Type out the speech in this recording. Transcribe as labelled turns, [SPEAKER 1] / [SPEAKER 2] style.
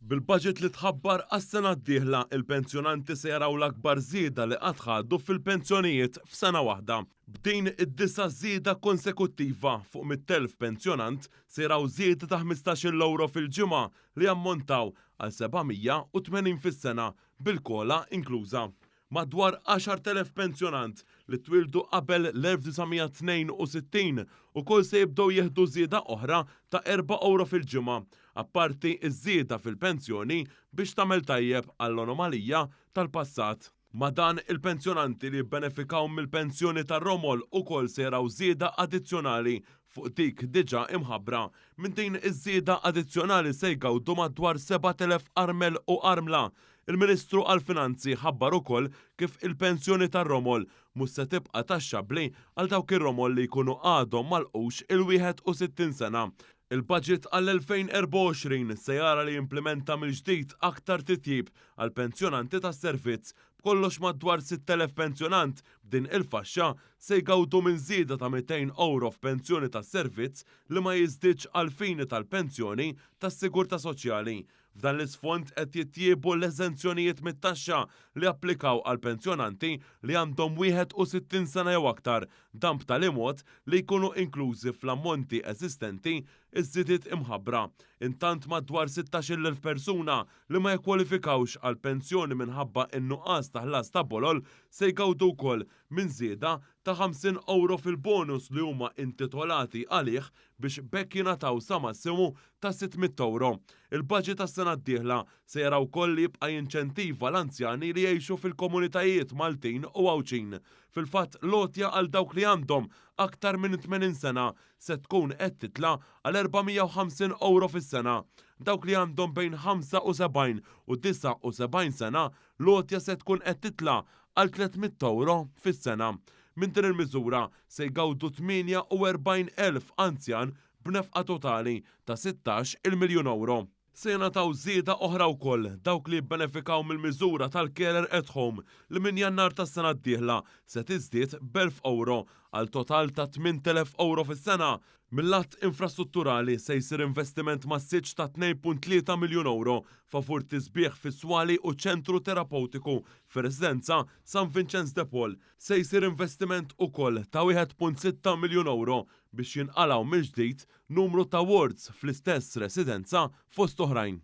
[SPEAKER 1] Bil-budget li tħabbar għas-sena d-dieħla, il-pensjonanti se jaraw l-akbar żieda li qatt ħadu fil-pensjonijiet f'sena waħda. B'din id-disa' żieda konsekuttiva fuq 100,000 pensjonant se jaraw żieda ta' 15-il ewro fil-ġimgħa li jammontaw għal 780 fis-sena bil-COLA inkluża. Madwar 10,000 pensjonant li twieldu qabel l-1962 ukoll se jibdew jieħdu żieda oħra ta' €4 fil-ġimgħa, apparti ż-żieda fil-pensjoni biex tagħmel tajjeb għall-anomalija tal-passat. Ma' dan, il-pensjonanti li jibbenefikaw mill-pensjoni tar-romol ukoll se jaraw żieda addizzjonali fuq dik diġà imħabbra. Minn din iż-żieda addizzjonali se jgawdu madwar 7,000 armel u armla. Il-Ministru għall-Finanzi ħabbar ukoll kif il-pensjoni tar-romol mhux se tibqa' taxxabbli għal dawk ir-romol li jkunu għadhom m'għalqux il-61 sena. Il-budget għall-2024 se jara li jimplimenta mill-ġdid aktar titjib għall-pensjonanti tas-servizz. B'kollox madwar 6,000 pensjonant b'din il-faxxa se jgawdu minn żieda ta' 200 ewro f'pensjoni tas-servizz li ma jiżdiedx għall-fini tal-pensjoni tas-sigurtà soċjali. F'dan l-isfond qed jitjiebu l-eżenzjonijiet mit-taxxa li japplikaw għall-pensjonanti li għandhom 61 sena jew aktar, dan b'tali mod li jkunu inklużi fl-ammonti eżistenti ż-żidiet imħabbra. Intant madwar 16,000 persuna li ma jikkwalifikawx għal pensjoni minħabba n-nuqqas ta' ħlas ta' bolol se jgawdu wkoll minn żieda ta' 50 ewro fil-bonus li huma intitolati għalih biex b'hekk jingħataw sa massimu ta' 600 ewro. Il-baġit għas-sena d-dieħla se jara wkoll li jibqa' jinċentiva l-anzjani li jgħixu fil-komunitajiet Maltin u Għawdxin. Fil-fatt, l-għotja għal dawk li għandhom aktar minn 80 sena se tkun qed titla' għal 450 ewro fis-sena. Dawk li għandhom bejn 75 u 79 sena, l-għotja se tkun qed titla' għal 300 ewro fis-sena. Minn din il-miżura se jgawdu 48,000 anzjan b'nefqa totali ta' 16-il miljun ewro. Se jingħataw żieda oħra wkoll dawk li jibbenefikaw mill-miżura tal-Carer at Home li minn Jannar tas-sena d-dieħla se tiżdied b'elf ewro għal total ta' 8,000 ewro fis-sena. Mil-lat infrastrutturali se jsir investiment massiċċ ta' 2.3 miljun ewro favur tisbiħ fis-swali u ċentru terapewtiku fir-residenza San Vinċenz de Paul. Se jsir investiment ukoll ta' 1.6 miljun ewro biex jinqalgħu mill-ġdid numru ta' wards fl-istess residenza fost oħrajn.